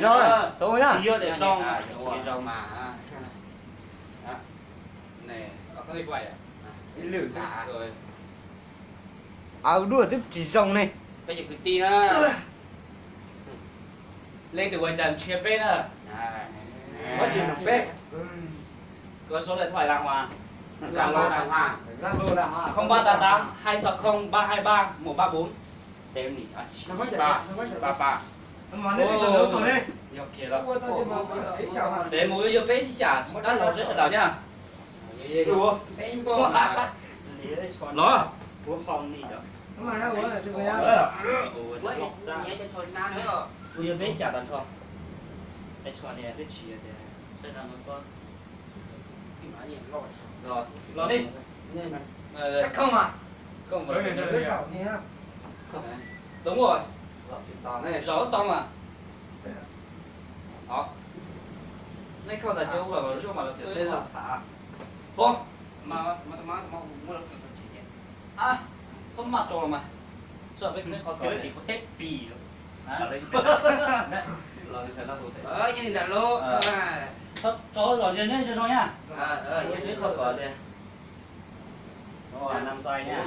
Zoo, tau na. Tsis yog tias zoo, tsis zoo mas. Ib lwm xwb. Aw, duaj twb tsis zoo ne. Peb cov kwv tij na. Leej twg ua cas nrhiav peb na. Muab tsis nug peb. Koj số điện thoại đàng hoàng. Không ba tám tám hai sáu không ba hai ba một ba bốn. Ba ba. Yog kiag lawm. Peb mus yuav peb xya dab laug sawv daws na. Los. Kuv yuav peb xya tag nrho. Los li. Đúng rồi. Zaum tau mas. Nej khauj tas ces ua zuaj mas los txog. Pog. Txhob maj tso los mas. Tso peb qhov tod. Tso los ntsia neb zoo zoo nyaj. Peb qhov tod tias. Năm sai nha.